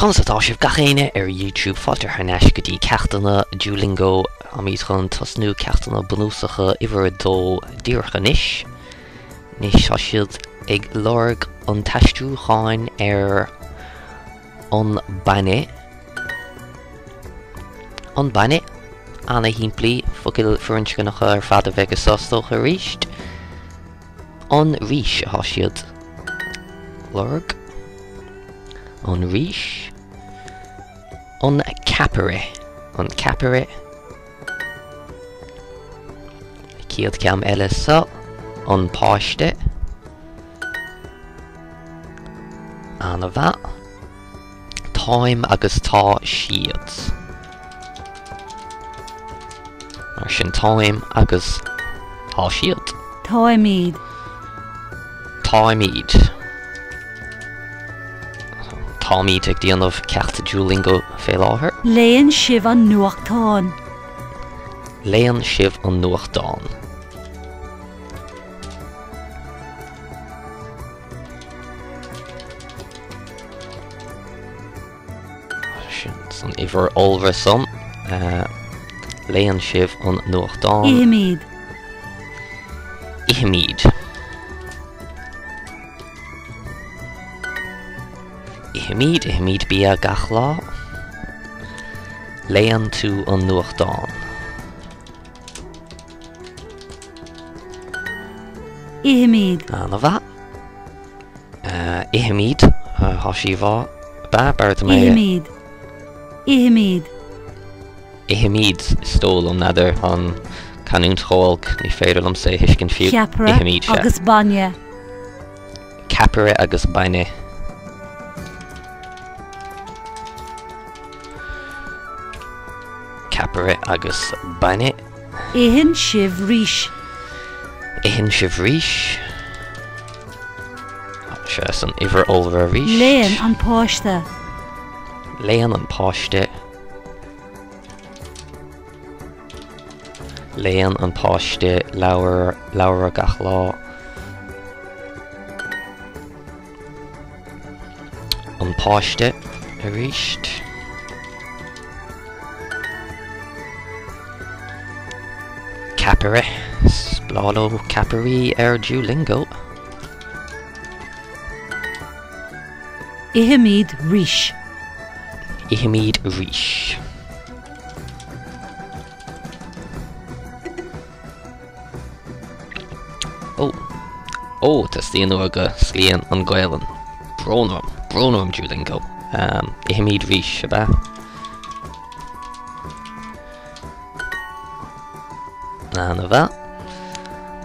Conas atá sibh gach éinne ar YouTube? Fáilte thar n-ais go dtí ceachtanna Duolingo. Táimid chun tosnú ceachtanna bunúsacha uimhir a dó díreach anois. Anois tá siad ag lorg an t-aistriúcháin ar an bainne. An bainne. Ana-shimplí, focail firinscneacha ar fad a bheidh anso is dócha arís. An rís atá siad lorg. An rís. An ceapaire. An ceapaire. Chéad ceann eile seo. An páiste. Ana-mhaith. Táim agus tá siad. Mar sin táim agus tá siad. Táimid. Táimid. Táimid ag déanamh ceacht Duolingo fé láthair. Léann sibh an nuachtán. Léann sibh an nuachtán. Sin san uimhir iolra san. Léann sibh an nuachtán. Ithimid. Ithimid. Ithimid, ithimid bia gach lá. Léann tú an nuachtán. Ithimid. Ana-mhaith. Ithimid. Tá sí bhá. Ba, b'fhearr dom é. Ithimid. Ithimid. Ithimid, is dóigh liom, n'fheadar, an canúint chomh olc, ní féidir liomsa é a thuiscint fiú. Ceapaire Ithimid, sea. agus bainne. Ceapaire agus bainne. Ceapaire agus bainne. Itheann sibh rís. Itheann sibh rís. Sea, san uimhir iolra arís. Léann an páiste. Léann an páiste. Léann an páiste leabhar, leabhra gach lá. An páiste arís. Ceapaire. Is breá leo ceapairí ar Duolingo. Ithimid rís. Ithimid rís. Ó! Ó! Teastaíonn uaidh go scaoileann an Ghaelainn. Brón orm. Brón orm, Duolingo. Ithimid rís, ab ea? Ana-mhaith.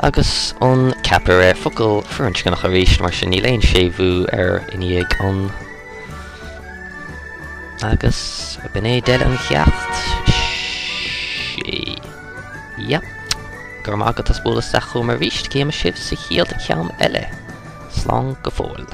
Agus an ceapaire, focal firinscneach arís, mar sin níl aon séimhiú ar i ndiaidh an. Agus b'in é deireadh an cheacht. Sé. Yep. Go raibh maith agat as bualadh isteach chugam arís. Cífidh mé sibh sa chéad cheann eile. Slán go fóill.